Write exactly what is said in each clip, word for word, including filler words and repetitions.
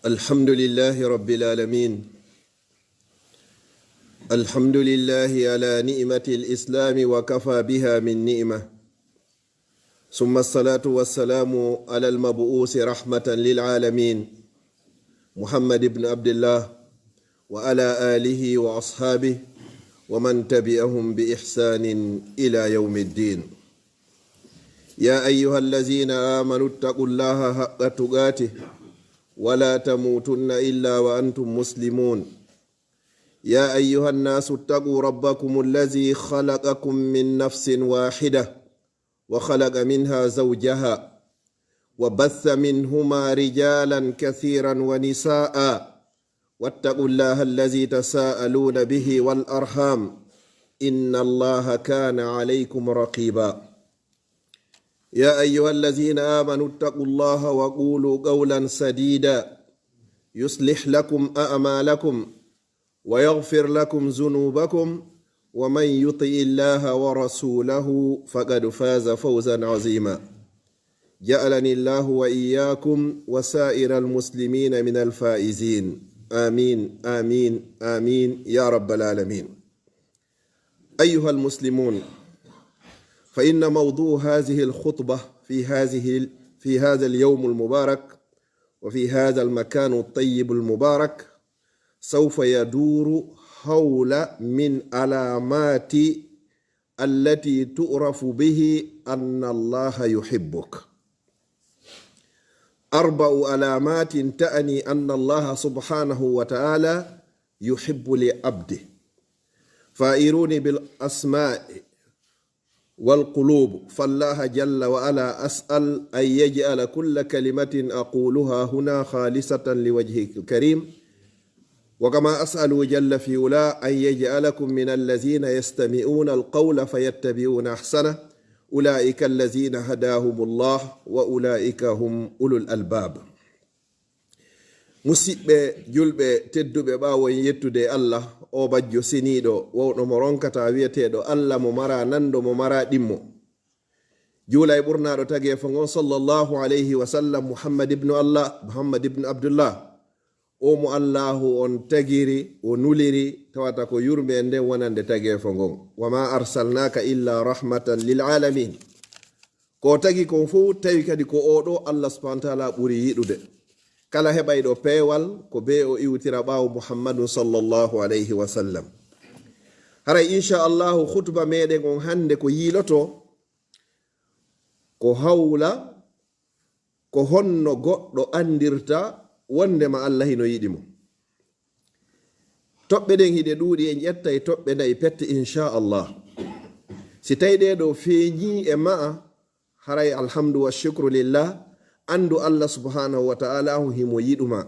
الحمد لله رب العالمين. الحمد لله على نعمة الإسلام وكفى بها من نعمة. ثم الصلاة والسلام على المبعوث رحمة للعالمين محمد بن عبد الله وعلى آله وأصحابه ومن تبعهم بإحسان إلى يوم الدين. يا أيها الذين آمنوا اتقوا الله حق تقاته ولا تموتن إلا وأنتم مسلمون. يا أيها الناس اتقوا ربكم الذي خلقكم من نفس واحدة وخلق منها زوجها وبث منهما رجالا كثيرا ونساء واتقوا الله الذي تساءلون به والأرحام إن الله كان عليكم رقيبا. يا أيها الذين آمنوا اتقوا الله وقولوا قولا سديدا يصلح لكم أعمالكم ويغفر لكم ذنوبكم ومن يطع الله ورسوله فقد فاز فوزا عظيما. جعلني الله وإياكم وسائر المسلمين من الفائزين. آمين، آمين، آمين يا رب العالمين. أيها المسلمون، فإن موضوع هذه الخطبة في هذه في هذا اليوم المبارك وفي هذا المكان الطيب المبارك سوف يدور حول من علامات التي تعرف به أن الله يحبك. أربع علامات تعني أن الله سبحانه وتعالى يحب لعبده. فائروني بالأسماء والقلوب، فالله جل وعلا أسأل أن يجعل كل كلمة أقولها هنا خالصة لوجهك الكريم، وكما أسأل جل في علاه أن يجعلكم من الذين يستمعون القول فيتبعون أحسنه، أولئك الذين هداهم الله وأولئك هم أولو الألباب. Musidɓe julɓe tedduɓe, ɓaawo en yettude Allah, o bajjo seniiɗo, wowɗo mo ronkata, wiyeteeɗo Allah, mo mara nando, mo mara ɗimmo. Juula e ɓurnaaɗo tageefo ngon, sallallahu alayhi wa sallam, Muhammad ibnu Allah, Muhammad ibnu Abdullah. O mo Allahu on tagiri, o nuliri, tawata ko yurmeende wonande tageefo ngon. Wa ma arsalnaka illa rahmatan lil alamin. Ko tagi kon fof tawi kadi ko o ɗo Allah subhanahu wa taala ɓuri yiɗude. Kala heɓayɗo peewal ko be o iwtira ɓaawo Muhammadun sallallahu alayhi wa sallam. Haray inchallahu khutba meɗen on hannde ko yiiloto ko hawla ko honno goɗɗo anndirta wondema Allah hino yiɗi mo. Toɓɓe ɗen hiɗe ɗuuɗi, en ƴettay toɓɓe nayi pette, inchallah. Si tawi ɗee ɗo feeñii e ma'a, haray alhamdu wa shukru lillah, anndu Allah subhanahu wa ta'ala on himo yiɗu ma.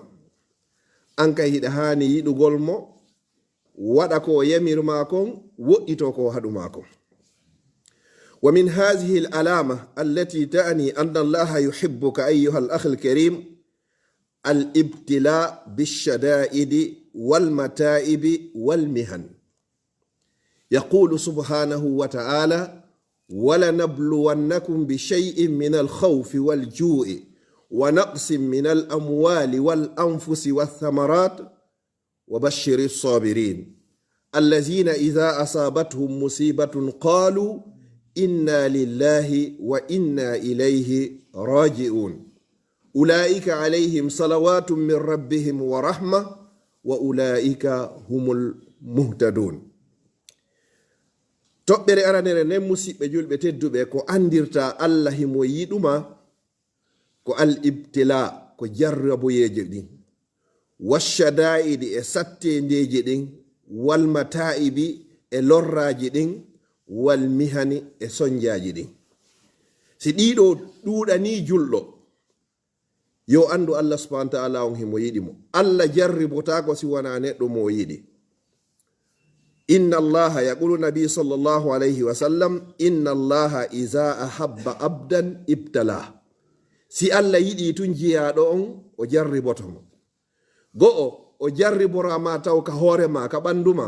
An kay hiɗa haani yiɗugol mo, waɗa ko o yamir ma kon, woɗɗito ko o haɗu ma kon. ومن هذه العلامة التي تعني أن الله يحبك أيها الأخ الكريم الابتلاء بالشدائد والمتاعب والمحن. يقول سبحانه وتعالى: ولنبلونكم بشيء من الخوف والجوع ونقص من الأموال والأنفس والثمرات وبشر الصابرين الذين إذا أصابتهم مصيبة قالوا إنا لله وإنا إليه راجعون. أولئك عليهم صلوات من ربهم ورحمة وأولئك هم المهتدون. Toɓɓere aranere nden, musiɓɓe julɓe tedduɓe, ko anndirta Allah himo yiɗu ma, ko al ibtila, ko jarraboyeeje ɗin, washadaa'idi, e satteendeeji ɗin, wal mataa'ibi, e lorraaji ɗin, wal mihani, e sonjaaji ɗin. Si ɗiɗo ɗuuɗanii julɗo, yo anndu Allah subhanahu wa ta'ala on himo yiɗi mo. Allah jarribotaako si wanaa neɗɗo mo o yiɗi. Inna Allaha, yaqulu Nabi sallallahu alayhi wa sallam, inna Allaha iza ahabba abdan ibtala. Si Allah yiɗi tun jiyaaɗo on, o jarriboto mo. Go'o, o jarribora ma taw ka hoore ma, ka ɓandu ma,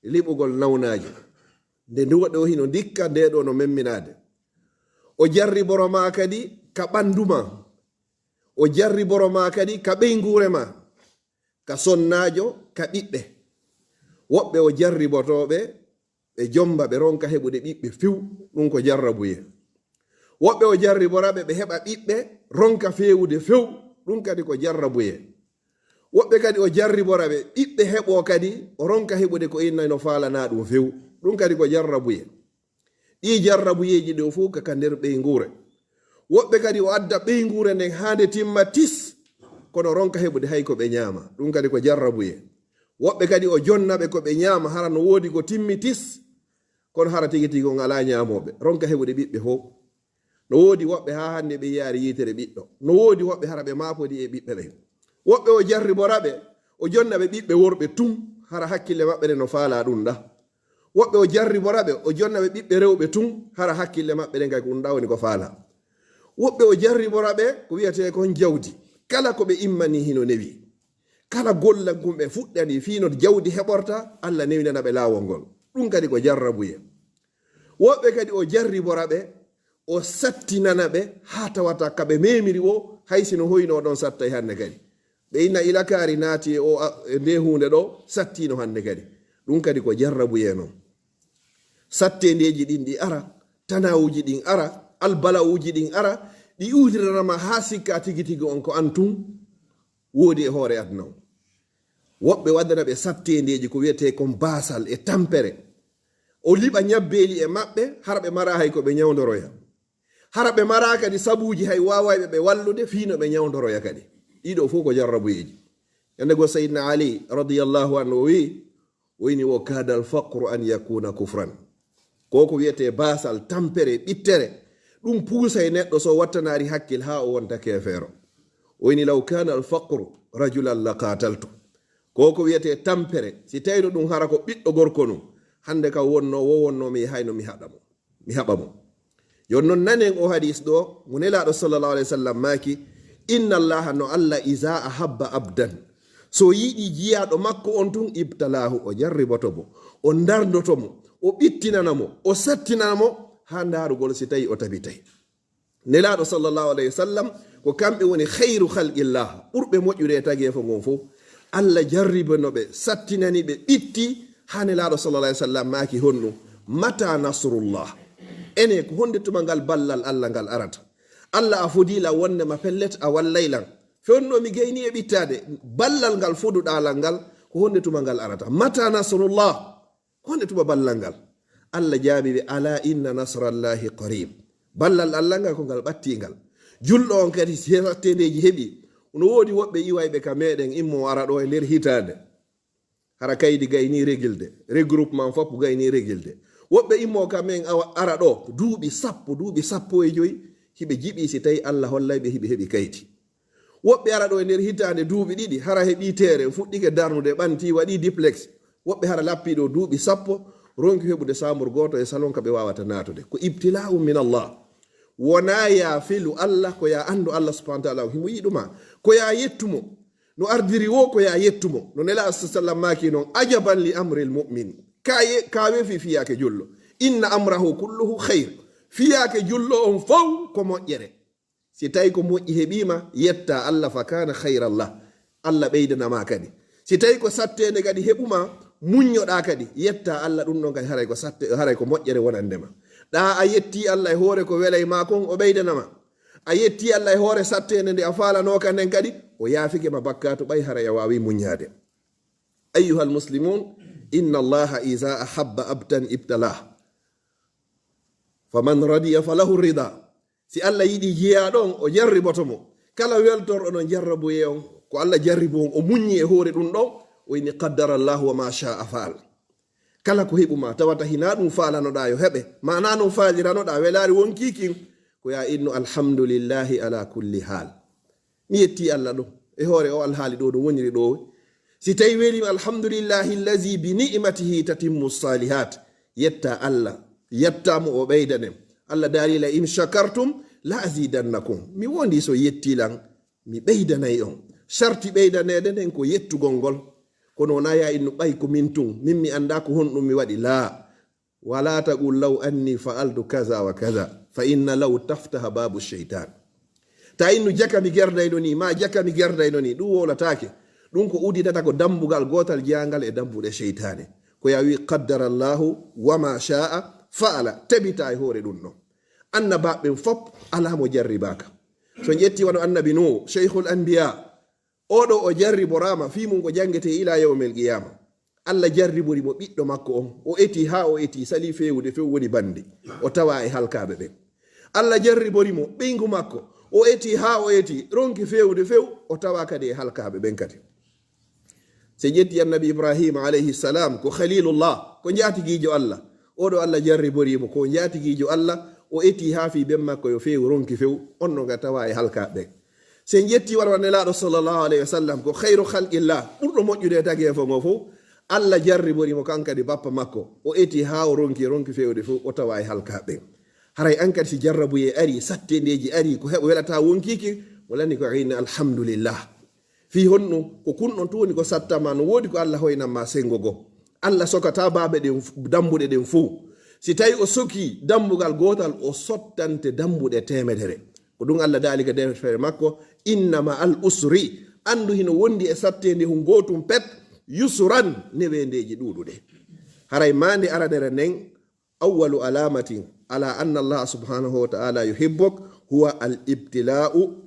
liɓugol nawnaaji. Nde ndu waɗi o hino ndikka, nde ɗo no memminaade. O jarriboro ma kadi ka ɓandu ma. O jarriboro ma kadi ka ɓeynguure ma. ka sonnaajo, ka ɓiɓɓe. Woɓɓe o jarribotooɓe, ɓe jomba, ɓe ronka heɓude ɓiɓɓe few, ɗum ko jarrabuye. Woɓɓe o jarriboraɓe, ɓe heɓa ɓiɓɓe, ronka feewude few, ɗum kadi ko jarrabuye. Woɓɓe kadi o jarriboraɓe, ɓiɓɓe heɓo kadi, o ronka heɓude ko inna no faalana ɗum few, ɗum kadi ko jarrabuye. Ɗi jarrabuyeeji ɗo fof ka, ka nder ɓeynguure. Woɓɓe kadi o adda ɓeynguure nden haa nde timma tis, kono ronka heɓude hay ko ɓe ñaama. Ɗum kadi ko jarrabuye. Woɓɓe kadi o jonna ɓe ko ɓe ñaama, hara no woodi ko timmi tis, kono hara tigi tigi on alaa ñaamooɓe. Ronka heɓude ɓiɓɓe fof. No woodi woɓɓe haa hannde ɓe yiyaari yiitere ɓiɗɗo. No woodi woɓɓe hara ɓe maapodi e ɓiɓɓe ɓen. Woɓɓe o jarribora ɓe, o jonna ɓe ɓiɓɓe worɓe tun, hara hakkille maɓɓe ɗen no faalaa ɗum ɗa. Woɓɓe o jarribora ɓe, o jonna ɓe ɓiɓɓe rewɓe tun, hara hakkille maɓɓe ɗen kay ko ɗum ɗa woni ko faalaa. Woɓɓe o jarribora ɓe ko wiyetee kon jawdi. Kala ko ɓe immani hino newi. Kala gollal ngun ɓe fuɗɗani fii no jawdi heɓorta, Alla newinana ɓe laawol ngol. Ɗum kadi ko jarrabuye. Woɓɓe kadi o jarribora ɓe, o sattinana ɓe haa tawata ka ɓe memiri o, hay si no hoyno ɗon sattay hannde kadi. Ɓe inna ila kaari naati e o, a, e nde huunde ɗo, sattiino hannde kadi. Ɗum kadi ko jarrabuye non. Satteendeeji ɗin ɗi ara, tanawuji ɗin ara, albalawuji ɗin ara, ɗi iwtiranama haa sikka tigi tigi on ko an tun woodi e hoore aduna on. Woɓɓe waɗana ɓe satteendeeji ko wiyetee kon baasal e tampere. O liɓa ñabbeeli e maɓɓe, hara ɓe mara hay ko ɓe ñawndoroya. Hara ɓe mara kadi sabuuji hay waawayɓe ɓe wallude fii no ɓe ñawndoroya kadi. Ɗiɗo fof ko jarrabuyeeji. Ñande goo Sayyidina Ali radiyallahu anhu o wi'i, o inni, "Wa kada al-faqru an yakuna kufran." Ko ko wiyetee baasal, tampere, ɓittere, ɗum puusay neɗɗo so wattanaari hakkil haa o wonta keefeero. O inni, "Law kana al-faqru rajulan la qataltu." Ko ko wiyetee tampere, si tawino ɗum hara ko ɓiɗɗo gorko nun, hannde ka wonno wo wonno mi yahayno mi haɗa mo. Mi haɓa mo. Yon non nanen o hadis ɗo, mo Nelaaɗo sallallahu alaihi wasallam maaki, "Inna Allaha, no Alla, iza ahabba abdan, so yiɗi jiyaaɗo makko on tun, ibtalahu, o jarriboto mo, o ndardoto mo, o ɓittinana mo, o sattinana mo, haa ndaarugol si tawi o tabitay." Nelaaɗo sallallahu alaihi wasallam ko kamɓe woni khairu khalqillah, ɓurɓe moƴƴude e tageefo ngon fof. Alla jarribino ɓe, sattinani ɓe, ɓitti, haa Nelaaɗo sallallahu alaihi wasallam maaki honɗum, "Mata nasrullah?" Ene ko honde tuma ngal ballal Alla ngal arata? Alla a fodii lan wonde ma pellet a wallay lan. Fewndo mi gayni e ɓittaade, ballal ngal foduɗaa lan ngal, ko honde tuma ngal arata? "Mata nasrullah?" Honde tuma ballal ngal? Alla jaabi ɓe, "Ala inna nasrallahi qarib." Ballal Alla ngal ko ngal ɓattingal. Julɗo on kadi si sattendeeji heɓi, no woodi woɓɓe iwayɓe ka meɗen immo ara ɗo e nder hitaande. Hara kaydi gayni regilde, regroupement fop gayni regilde. Woɓɓe immo ka men awa, ara ɗo duuɓi sappo, duuɓi sappo e joyi, hiɓe jiɓi si tawi Alla hollay ɓe hiɓe heɓi kaydi. Woɓɓe ara ɗo e nder hitaande duuɓi ɗiɗi, hara heɓi teere, fuɗɗike darnude, ɓanti, waɗi duplex. Woɓɓe hara lappi ɗo duuɓi sappo, ronki heɓude sambur gooto e salon ka ɓe waawata naatude. Ko ibtila'un min Allah. Wona ya felu Alla, ko ya anndu Alla subhanahu wa ta'ala, himo yiɗuma. Ko ya yettumo. No ardiri wo ko ya yettumo. No Nela sallam maaki non, "Ajaban li amril mu'min." Kaye, kawe fi fiyaake jullo. "Inna amrahu kulluhu khair." Fiyaake jullo on fow ko moƴƴere. Si tawi ko moƴƴi heɓiima, yetta Alla, fa kana khairan lah. Alla ɓeydana ma kadi. Si tawi ko satteende kadi heɓuma, muññoɗa kadi, yetta Alla, ɗum ɗon kadi haray ko satte, haray ko moƴƴere wonande ma. Ɗa a yetti Alla e hoore ko welay ma kon, o ɓeydana ma. A yetti Alla e hoore satteende nde a faalanooka nden kadi, o yaafike ma bakkaatu ɓay haray a waawi muññaade. Ayyuhal muslimun, inna Allaha iza ahabba abdan ibtalah. Faman radiya falahu rida. Si Alla yiɗi jiyaaɗo on, o jarriboto mo. Kala weltorɗo non jarrabuye on, ko Alla jarribu on, o muññi e hoore ɗum ɗon, o inni qaddara Allahu wa ma sha'a fa'al. Kala ko heɓuma, tawata hinaa ɗum faalanoɗaa yo heɓe, maanaa non faaliranoɗaa, welaari wonkii kin, ko ya innu alhamdulillahi ala kulli hal. Mi yetti Alla ɗo, e hoore o alhaali ɗo, ɗum woniri ɗo. Si tawi welima, alhamdulillahi allazi bi ni'matihi tatimmu salihat. Yetta Alla, yetta mo o ɓeydanen. Alla daali la in shakartum la azidannakum. Mi wondi so yetti lan, mi ɓeydanay on. Sharti ɓeydaneede nden ko yettugol ngol. Kono wona ya innu ɓay ko min tun, min mi annda ko honɗum mi waɗi. Laa. Wala taqul law anni fa'altu kaza wa kaza, fa inna law taftaha babu shaytan. Ta innu jaka mi gerdayno ni, ma jaka mi gerdayno ni, ɗum wowlataake. Ɗum ko uditata ko dambugal gootal jeyangal e dambuɗe seytaane. Ko ya wi, "Qaddara Allahu wa ma sha'a fa'ala." Tebita e hoore ɗum ɗon. Annabaaɓe ɓen fop alaa mo jarribaaka. So ƴetti wano annabi Nuhu, Shaykhul Anbiya, oɗo o jarriboraama, fii mum ko janngetee ila yawmil qiyama. Allah jarribori mo ɓiɗɗo makko on. O eti haa o eti, sali feewude few woni bandi. O tawa e halkaaɓe ɓen. Allah jarribori mo ɓeyngu makko. O eti haa o eti, ronki feewude few, o tawa kadi e halkaaɓe ɓen kadi. Se ƴetti annabi Ibrahima alayhi salam, ko Khalilullah, ko njaatigiijo Allah. Oɗo Allah jarribori mo, ko njaatigiijo Allah, o eti haa fii ben makko yo feewu ronki few, on no nga tawa e halkaaɓe ɓen. Se ƴetti wano nelaaɗo sallallahu alayhi wa sallam, ko khayru khalqillah, ɓurɗo moƴƴude e tageefo ngo fow, Allah jarribori mo kan kadi bappa makko. O eti haa o ronki, ronki feewde fow, o tawa e halkaaɓe ɓen. Haray an kadi si jarrabuyee ari, satteendeeji ari, ko heɓa welataa wonkiiki, mo lani ko inna alhamdulillah. Fii honno? Ko kun ɗon tun woni ko sattama, no woodi ko Allah hoynan ma senngo goo. Allah sokata baabe ɗen f-, dambuɗe ɗen fow. Si tawi o soki dambugal gootal, o sottante dambuɗe teemedere. Ko ɗum Allah daali ka deftere makko, "Inna ma al usri." Anndu hino wondi e satteende hun gootun pet, "yusran," neweendeeji ɗuuɗuɗe. Haray maande aranere nden, "Awwalu alamatin ala anna Allah subhanahu wa ta'ala yuhibbuk huwa al ibtila'u."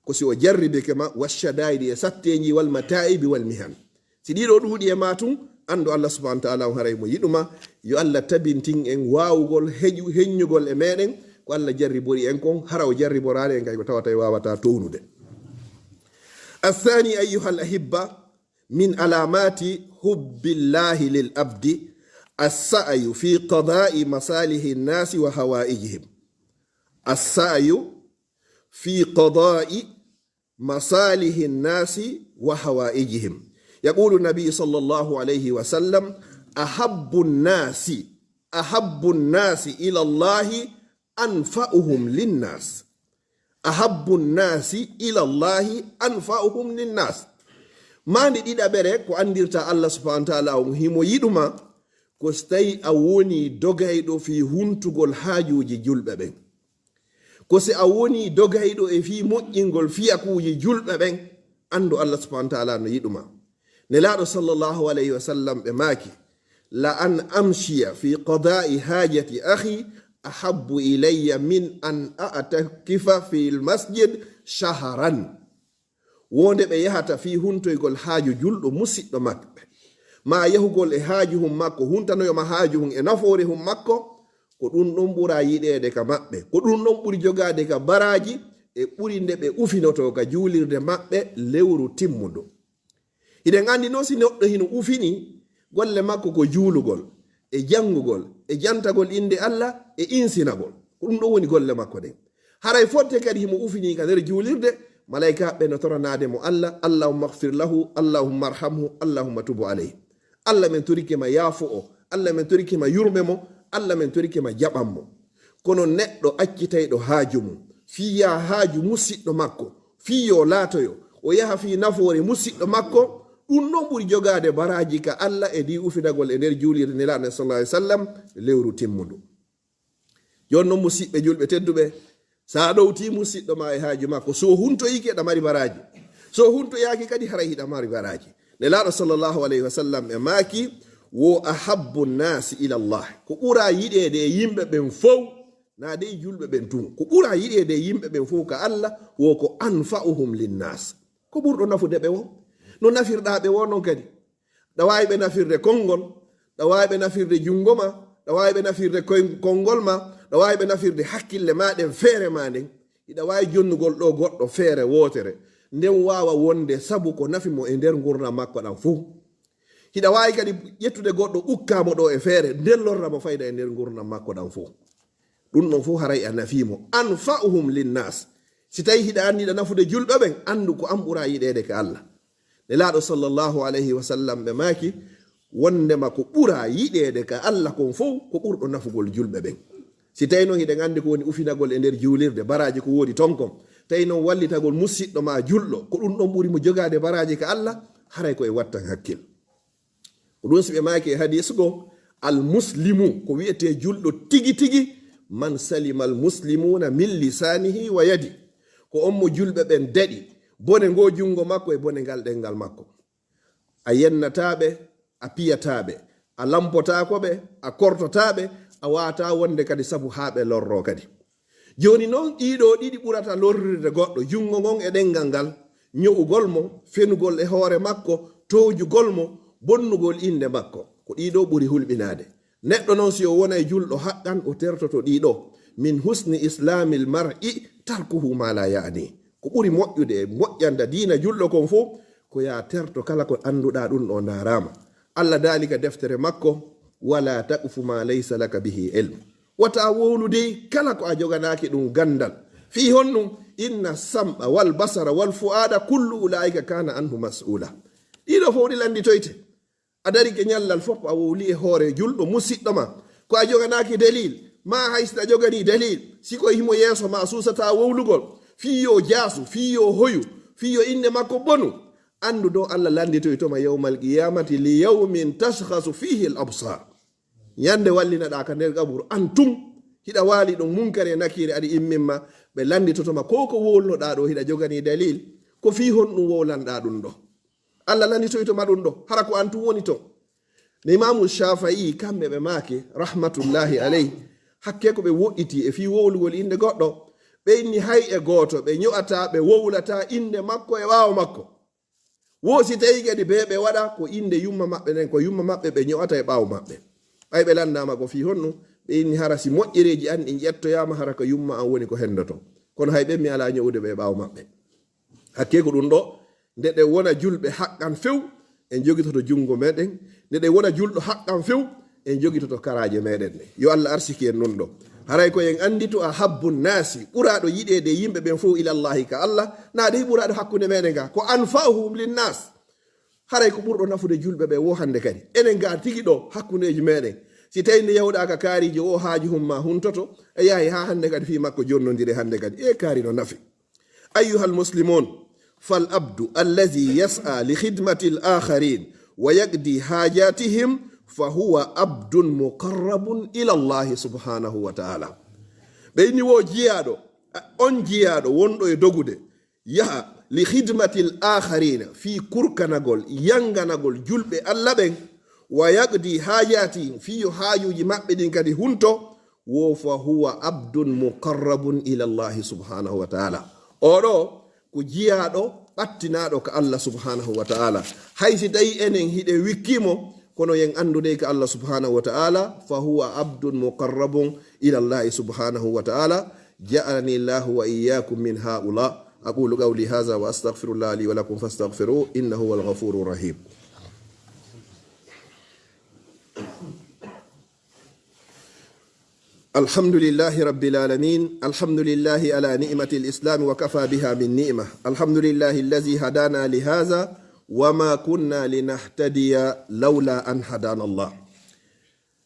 Ko si o jarribike ma, "wa shadaidi," e satteenji, "wal mata'ibi wal mihan." Si ɗiɗo ɗuuɗi e ma tun, anndu Allah subhanahu wa ta'ala on haray mo yiɗuma. Yo Allah tabintin en waawugol heƴu-, heññugol e meɗen ko Allah jarribori en kon, hara o jarriboraali en kay ko tawata e waawata townude. Athani, ayyuhal ahibba, min alamati hubbillahi lil abdi as-sa'yu fi qada'i masalihi nnasi wa hawaijihim. As-sa'yu fi qada'i masalihi nnasi wa hawaijihim. Yaqulu nabi sallallahu alayhi wa sallam, "Ahabbu nnasi, ahabbu nnasi ila Allahi anfa'uhum linnas." "Ahabbu nnasi ila Allahi anfa'uhum linnas." Maande ɗiɗaɓere ko anndirta Allah subhanahu wa ta'ala on himo yiɗuma, ko si tawi a woni dogayɗo fii huntugol haajuuji julɓe ɓen. Ko si a woni dogayɗo e fii moƴƴingol fiyakuuji julɓe ɓen, anndu Allah subhanahu wa ta'ala no yiɗuma. Nelaaɗo sallallahu alayhi wa sallam ɓe maaki, "La an amshiya fi qada'i hajati akhi ahabbu ilayya min an a'takifa fil masjid shahran." Wonde ɓe yahata fii huntoygol haaju julɗo musiɗɗo maɓɓe, maa yahugol e haaju hun makko, huntanoyo ma haaju hun e nafoore hun makko, ko ɗum ɗon ɓura yiɗeede ka maɓɓe, ko ɗum ɗon ɓuri jogaade ka baraaji, e ɓuri nde ɓe ufinotoo ka juulirde maɓɓe lewru timmundu. Hiɗen anndi non si neɗɗo hino ufini, golle makko ko juulugol, e janngugol, e jantagol innde Allah, e insinagol. Ko ɗum ɗon woni golle makko ɗen. Haray fodde kadi himo ufini ka nder juulirde, malaykaaɓe no toranaade mo Allah, "Allahumma ighfir lahu, Allahumma arhamhu, Allahumma tub alayhi." Allah, men torike ma yaafo o, Allah, men torike ma yurme mo, Allah, men torike ma jaɓan mo. Kono neɗɗo accitayɗo haaju mum, fii yaha haaju musiɗɗo makko, fii yo laatoyo, o yaha fii nafoore musiɗɗo makko, ɗum ɗon ɓuri jogaade baraaji ka Allah e di ufinagol e nder juulirde Nelaaɗo sallallahu alaihi wasallam lewru timmundu. Jooni non, musiɓɓe julɓe tedduɓe, sa ɗowti musiɗɗo ma e haaju makko, so huntoyike, aɗa mari baraaji. So huntoyaaki kadi, haray hiɗa mari baraaji. Nelaaɗo sallallahu alaihi wasallam e maaki, wo ahabbu nnaasi ila Allah. Ko ɓura yiɗeede e yimɓe ɓen fow, na dey julɓe ɓen tun. Ko ɓura yiɗeede e yimɓe ɓen fow ka Allah, wo ko anfa'uhum linnaas. Ko ɓurɗo nafude ɓe wo, no nafirɗa ɓe wo non kadi. Ɗa waawi ɓe nafirde konngol, ɗa waawi ɓe nafirde junngo ma, ɗa waawi ɓe nafirde koy-, konngol ma, ɗa waawi ɓe nafirde hakkille ma ɗen, feere ma nden. Hiɗa waawi jonnugol ɗo goɗɗo feere wootere, nden waawa wonde sabu ko nafi mo e nder ngurndan makko ɗan fow. Hiɗa waawi kadi ƴettude goɗɗo ukkaa mo ɗo e feere, nden lorra mo fayda e nder ngurndan makko ɗan fow. Ɗum ɗon fow haray a nafii mo. Anfa'uhum linnaas. Si tawii hiɗa anndi hiɗa nafude julɓe ɓen, anndu ko an ɓura yiɗeede ka Allah. Nelaaɗo sallallahu alayhi wa sallam ɓe maaki, wondema ko ɓura yiɗeede ka Allah kon fow, ko ɓurɗo nafugol julɓe ɓen. Si tawii non hiɗen anndi ko woni ufinagol e nder juulirde, baraaji ko woodi ton kon, tawii non wallitagol musiɗɗo ma julɗo, ko ɗum ɗon ɓuri mo jogaade baraaji ka Allah, haray ko e wattan hakkil. Ko ɗum si ɓe maaki e hadiis goo, al muslimu, ko wi'etee julɗo tigi tigi, man salima al muslimuuna min lisaanihi wa yadi. Ko on mo julɓe ɓen daɗi bone ngoo junngo makko e bone ngal ɗenngal makko. A yennataa ɓe, a piyataa ɓe, a lampotaako ɓe, a kortotaa ɓe, a waawataa wonde kadi sabu haa ɓe lorroo kadi. Jooni noon, ɗiɗo ɗiɗi ɓurata lorrirde goɗɗo, junngo ngon e ɗemngal ngal, ño'ugol mo, fenugol e hoore makko, toojugol mo, bonnugol innde makko. Ko ɗiɗo ɓuri hulɓinaade. Neɗɗo noon, si o wonay julɗo haqqan, o tertoto ɗiɗo. Min husni islamil mar'i tarkuhu ma la ya'ni. Ko ɓuri moƴƴude e moƴƴanda diina julɗo kon fof, ko yaa terto kala ko annduɗaa ɗum ɗo ndaaraama. Allah daali ka deftere makko, "Wala taqfu ma laysa laka bihi ilm." Wata wowlu dey kala ko a joganaaki ɗum ganndal. Fii honɗum? "Inna sam'a wal basara wal fu'aada kullu ulaa'ika kaana anhu mas'uula." Ɗiɗo fof ɗi lannditoyte. A darike ñallal fof, a wowli e hoore julɗo, musiɗɗo ma. Ko a joganaaki dalil, ma hay si a joganii dalil, si ko himo yeeso ma, a suusataa wowlugol. Fii yo jaasu, fii yo hoyu, fii yo innde makko bonu. Anndu ɗo Allah lannditoyto ma yawmal qiyamati li yawmin tashkhasu fihi al absar. Ñande wallinaɗaa ka nder qaburu, an tun, hiɗa waali ɗon Munkar e Nakiir aɗa immin ma, ɓe lannditoto ma ko ko wowlnoɗaa ɗo, hiɗa joganii dalil, ko fii honɗum wowlanɗaa ɗum ɗo. Allah lannditoyto ma ɗum ɗo, hara ko an tun woni ton. No Imaamu Shaafi'i, kamɓe ɓe maaki, rahmatullahi alayhi, hakke ko ɓe woɗɗiti e fii wowlugol innde goɗɗo, ɓe inni hay e gooto, ɓe ño'ataa, ɓe wowlataa innde makko e ɓaawo makko. Wo si tawii kadi ɓe, ɓe waɗa ko innde yumma maɓɓe nden, ko yumma maɓɓe ɓe ño'ata e ɓaawo maɓɓe. Ɓay ɓe lanndaama ko fii honɗum, ɓe inni hara si moƴƴereeji an ɗin ƴettoyaama, hara ko yumma an woni ko henndoto. Kono hay ɓen mi alaa ño'ude ɓe e ɓaawo maɓɓe. Hakke ko ɗum ɗo, nde ɗe wona julɓe haqqan few, en jogitoto junngo meɗen. Nde ɗe wona julɗo haqqan few, en jogitoto karaaje meɗen ɗe. Yo Allah arsiki en ɗum ɗo. Haray ko en anndito a habbu naasi, ɓuraaɗo yiɗeede e yimɓe ɓen fof ilallahi ka Allah, na dey ɓuraaɗo hakkunde meɗen ka, ko anfa'uhum linnaas. Haray ko ɓurɗo nafude julɓe ɓe wo hannde kadi. Enen ga tigi ɗo hakkundeeji meɗen. Si tawii nde yahuɗaa ka kaariijo o haaju hum ma huntoto, e yahay haa hannde kadi fii makko jonnondire hannde kadi. E kaari no nafi. Ayyuhal muslimun, fal abdu allazi yas'a li khidmatil akharin wa yaqdi hajatihim fa huwa abdun muqarrabun ila Allah subhanahu wa ta'ala. Ɓe inni wo jiyaaɗo, on jiyaaɗo wonɗo e dogude, yaha li khidmatil akharina, fii kurkanagol, yanganagol julɓe Allah ɓen, wa yaqdi hajatihim, fii yo haajuuji maɓɓe ɗin kadi hunto, wo fa huwa abdun muqarrabun ila Allahi subhanahu wa ta'ala. Oɗo ko jiyaaɗo ɓattinaaɗo ka Allah subhanahu wa ta'ala. Hay si tawi enen hiɗen wikkimo, kono yen anndude ka Allah subhanahu wa ta'ala, fa huwa abdun muqarrabun ila Allahi subhanahu wa ta'ala. Ja'alani Allahu wa iyyakum min ha'ula. Aqulu qawli hadha wa astaghfirullaha li wa lakum fastaghfiruhu innahu huwal ghafurur rahim. الحمد لله رب العالمين. الحمد لله على نعمة الإسلام وكفى بها من نعمة. الحمد لله الذي هدانا لهذا وما كنا لنهتدي لولا أن هدانا الله.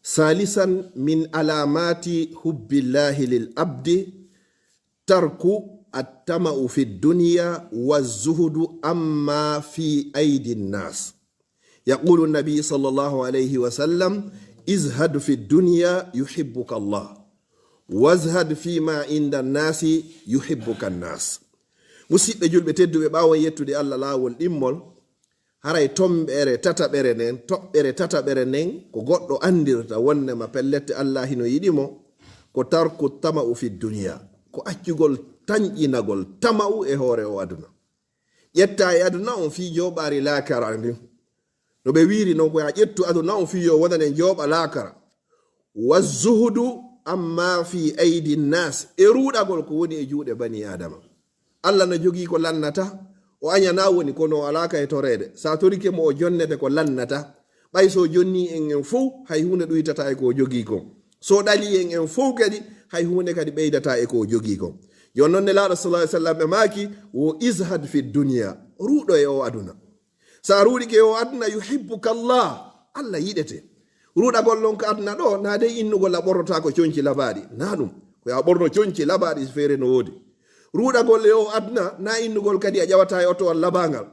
ثالثا من علامات حب الله للعبد ترك الطمع في الدنيا والزهد عما في أيدي الناس. يقول النبي صلى الله عليه وسلم: "ازهد في الدنيا يحبك الله، وازهد فيما عند الناس يحبك الناس." Musiɓɓe julɓe tedduɓe, ɓaawo yettude Allah laawol ɗimmol, haray tomɓere tataɓere nden, toɓɓere tataɓere nden, ko goɗɗo anndirta wonnema pellette Allah hino yiɗi mo, ko tarku tama'u fi dunya, ko accugol tanƴinagol tama'u e hoore o aduna. Ƴetta e aduna on fii jooɓaari laakara ndin. No ɓe wiiri non, ko yaa ƴettu aduna on fii yo wonan en jooɓa laakara. Wa zuhudu amma fi aydi nnas, e ruuɗagol ko woni e juuɗe bani Aadama. Allah no jogii ko lannata, o añanaa woni, kono o alaa ka e toreede. Sa torike mo, o jonnete ko lannata. Ɓay so jonni en en fow, hay huunde ɗuytataa e ko o jogii kon. So ɗali en en fow kadi, hay huunde kadi ɓeydataa e ko o jogii kon. Jooni non Nelaaɗo sallallahu alaihi wasallam ɓe maaki, wo izhad fi dunya, ruuɗo e o aduna. Sa ruuɗike o aduna, yuhibbuka Allah, Allah yiɗete. Ruuɗagol non ka aduna ɗo, na dey innugol a ɓornotaako conci labaaɗi. Na ɗum. Ko yaa ɓorno conci labaaɗi si feere no woodi. Ruuɗagol e o aduna, na innugol kadi a ƴawataa e otowal labaangal.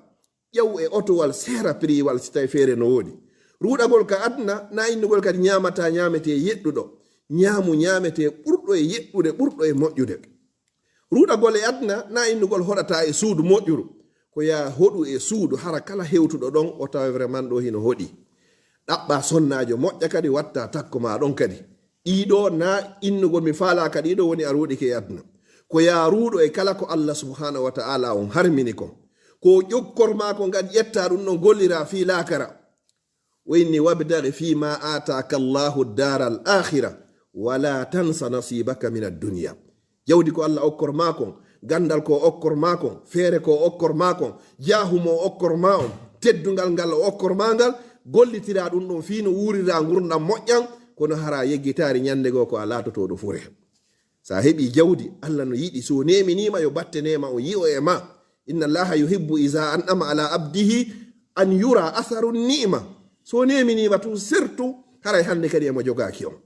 Ƴew e otowal seera piriwal si tawi feere no woodi. Ruuɗagol ka aduna, na innugol kadi ñaamataa ñaametee yeɗɗuɗo. Ñaamu ñaametee ɓurɗo e yeɗɗude, ɓurɗo e moƴƴude. Ruuɗagol e aduna, na innugol hoɗataa e suudu moƴƴuru. ko yaa hoɗu e suudu, hara kala hewtuɗo ɗon, o tawa vraiment ɗo hino hoɗi. Ɗaɓɓa sonnaajo moƴƴa kadi, watta takko ma ɗon kadi. Ɗiɗo na innugol mi faalaaka ɗiɗo woni a ruuɗike e aduna. Ko yaa ruuɗo e kala ko Allah subhanahu wa ta'ala on harmini kon. Ko ƴokkor ma ko ngal ƴetta ɗum ɗon gollira fii laakara. Wa inni wabtaghi fii ma aataaka Allahu daara al akhira, wa la tansa nasibaka min ad-dunya. Jawdi ko Allah okkor ma kon, gandal ko okkor ma kon, feere ko okkor ma kon, jaahu mo okkor ma on, teddungal ngal o okkor ma ngal, gollitira ɗum ɗon fii no wuurira ngurndan moƴƴan, kono hara yeggitaari ñande goo ko a laatotooɗo fure. Sa heɓi jawdi, Allah no yiɗi, so neminiima yo batte nema o yi'o e ma. Inna Allaha yuhibbu iza an'ama ala abdihi an yura atharu ni'ma. So neminiima tun, surtout haray hande kadi emo jogaaki on.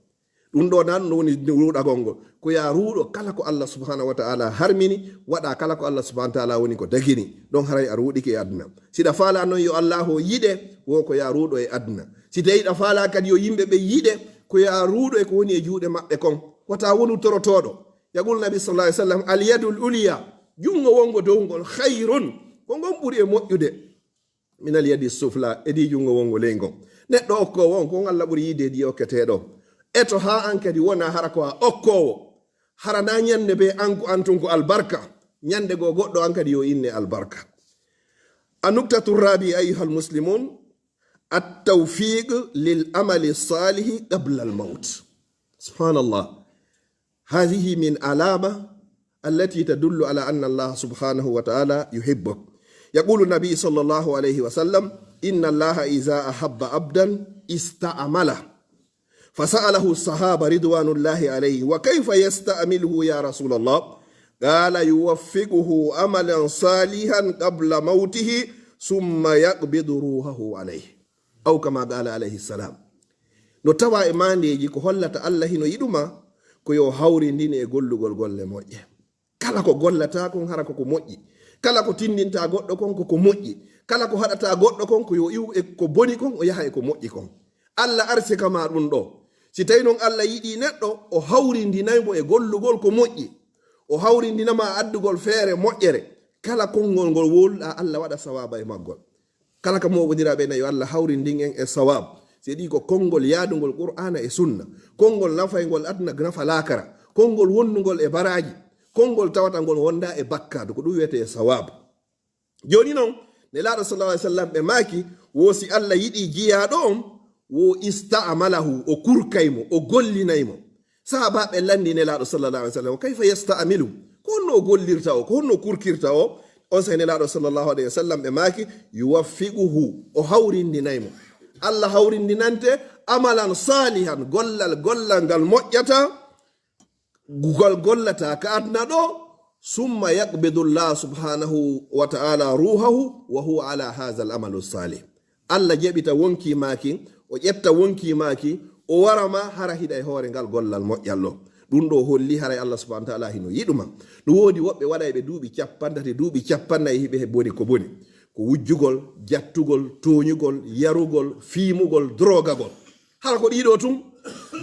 Ɗum ɗo nan no woni ruuɗagol ngol. Ko yaa ruuɗo kala ko Allah subhanahu wa ta'ala harmini, waɗa kala ko Allah subhanahu wa ta'ala woni ko dagini. Ɗon haray a ruuɗike e aduna. Si ɗa faala non yo Allah o yiɗe, wo ko yaa ruuɗo e aduna. Si tawi ɗa faala kadi yo yimɓe ɓe yiɗe, ko yaa ruuɗo e ko woni e juuɗe maɓɓe kon. Wata wonu torotooɗo. Yaqul Nabi sallallahu alaihi wasallam, "Al yadul ulya, junngo wongo dow ngol, khayrun, ko ngon ɓuri e moƴƴude, min al yadi sufla, e di junngo wongo ley ngon." Neɗɗo okkoowo on, ko on Allah ɓuri yiide e di okketeeɗo. Eto haa an kadi wona hara ko a okkoowo. Hara na ñande be an ko an tun ko albarka. Ñande goo goɗɗo an kadi yo inne albarka. An nuktatu rabi, ayyuhal muslimun, at tawfiq lil amali salihi qabla al maut. Subhanallah. هذه من علامة التي تدل على أن الله سبحانه وتعالى يحبك. يقول النبي صلى الله عليه وسلم: "إن الله إذا أحب عبدا استعمله." فسأله الصحابة رضوان الله عليه: "وكيف يستعمله يا رسول الله؟" قال: "يوفقه عملا صالحا قبل موته ثم يقبض روحه عليه." Aw kama qala alayhi salam. No tawa e maandeeji ko hollata Allah hino yiɗuma, ko yo hawrindine e gollugol golle moƴƴe. Kala ko gollata kon hara ko ko moƴƴi. Kala ko tindinta goɗɗo kon ko ko moƴƴi. Kala ko haɗata goɗɗo kon ko yo iwu e ko boni kon o yaha e ko moƴƴi kon. Allah arsika ma ɗum ɗo. Si tawi non Allah yiɗi neɗɗo, o hawrindinay mo e gollugol ko moƴƴi. O hawrindina ma addugol feere moƴƴere. Kala konngol ngol wowluɗa Allah waɗa sawaaba e maggol. Kala ka moɓondiraaɓe na yo Allah hawrindin en e sawab. Si ɗi ko konngol yaadungol Qur'aana e Sunna, konngol nafayngol aduna nafa laakara, konngol wonnungol e baraaji, konngol tawata ngol wonda e bakkaadu, ko ɗum wiyetee sawab. Jooni non, Nelaaɗo sallallahu alaihi wasallam ɓe maaki, wo si Allah yiɗi jiyaaɗo on, wo ista'malahu, o kurkay mo, o gollinay mo. Sahaabaaɓe lanndi Nelaaɗo sallallahu alaihi wasallam, "Kayfa yasta'milu?" Ko honno o gollirta o? Ko honno o kurkirta o? On saa'i Nelaaɗo sallallahu alaihi wasallam ɓe maaki, "Yuwaffiquhu", o hawrindinay mo. Allah hawrindinante amalan salihan, gollal, gollal ngal moƴƴata, ngal gollata ka aduna ɗo, "Summa yaqbidu Allah subhanahu wa ta'ala ruhahu wa huwa ala hadha al amalu salih." Allah jaɓita wonki maaki, o ƴetta wonki maaki, o wara ma hara hiɗa e hoore ngal gollal moƴƴal ɗo. Ɗum ɗo holli haray Allah subhanahu wa ta'ala hino yiɗuma. No woodi woɓɓe waɗayɓe duuɓi cappantati, duuɓi cappannayi hiɓe he boni ko boni. Ko wujjugol, jattugol, tooñugol, yarugol, fiimugol, drogagol. Hara ko ɗiɗo tun.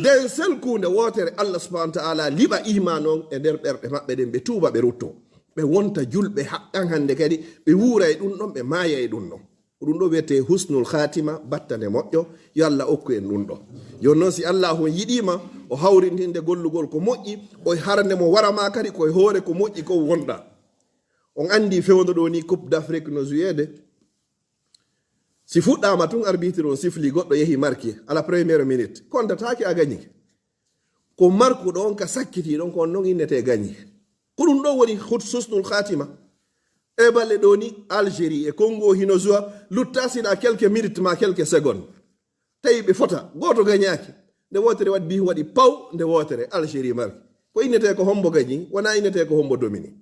Den sel kuunde wootere Allah subhanahu wa ta'ala liɓa iman on e nder ɓerɗe maɓɓe ɗen, ɓe tuuba, ɓe rutto. Ɓe wonta julɓe haqqan hande kadi, ɓe wuura e ɗum ɗon, ɓe maaya e ɗum ɗon. Ko ɗum ɗo wiyetee husnul khatima, battane moƴƴo, yo Allah okku en ɗum ɗo. Yo non si Allah on yiɗima, o hawrindinde gollugol ko moƴƴi, o harande mo wara ma kadi ko e hoore ko moƴƴi ko wonɗa. On andi fewndo ɗo ni Coupe d'Afrique no joué de. Si fuɗɗama tun arbitre on sifli goɗɗo yehi marki à la première minute. Kontataake a gañi. Ko markuɗo on ka sakkiti ɗon ko on non innete gañi. Ko ɗum ɗo woni hut-, husnul khatima. E balle ɗo ni Algérie e Congo hino joua lutta sina quelques minutes ma quelques secondes. Tawi ɓe fota, gooto gañaaki. Nde wootere waɗi bihi waɗi paw, nde wootere Algérie marki. Ko innete ko hombo gañi, wona innete ko hombo domini.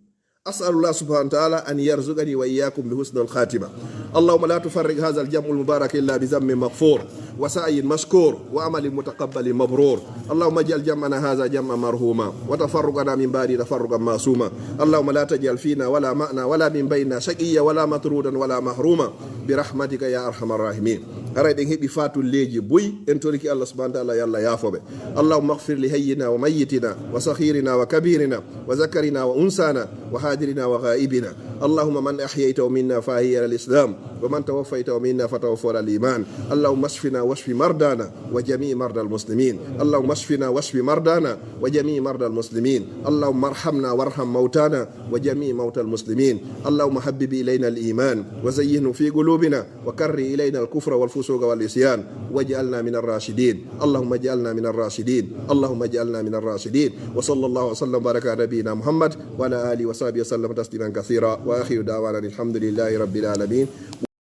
أسأل الله سبحانه وتعالى أن يرزقني وإياكم بحسن الخاتمة. اللهم لا تفرق هذا الجمع المبارك إلا بذنب مغفور. وسعي مشكور وعمل متقبل مبرور. اللهم اجعل جمعنا هذا جمعا مرحوما وتفرقنا من بعده تفرقا معصوما. اللهم لا تجعل فينا ولا معنا ولا من بيننا شقيا ولا مطرودا ولا محروما برحمتك يا أرحم الراحمين. Haray ɗen heɓi faatulleeji buy, en toriki Allah subhanahu wa ta'ala, yo Allah yaafo ɓe. اللهم اغفر لحينا وميتنا وصغيرنا وكبيرنا وذكرنا وأنثانا وحاضرنا وغائبنا. اللهم من أحييته منا فأحيه على الإسلام، ومن توفيته منا فتوفه على الإيمان. اللهم اشفنا واشف مرضانا وجميع مرضى المسلمين. اللهم اشفنا واشف مرضانا وجميع مرضى المسلمين. اللهم ارحمنا وارحم موتانا وجميع موتى المسلمين. اللهم حبب إلينا الإيمان وزينه في قلوبنا وكره إلينا الكفر والفسوق والعصيان واجعلنا من الراشدين. اللهم اجعلنا من الراشدين. اللهم اجعلنا من الراشدين. وصلى الله وسلم وبارك على نبينا محمد وعلى آله وصحبه وسلم تسليما كثيرا. وآخر دعوانا الحمد لله رب العالمين.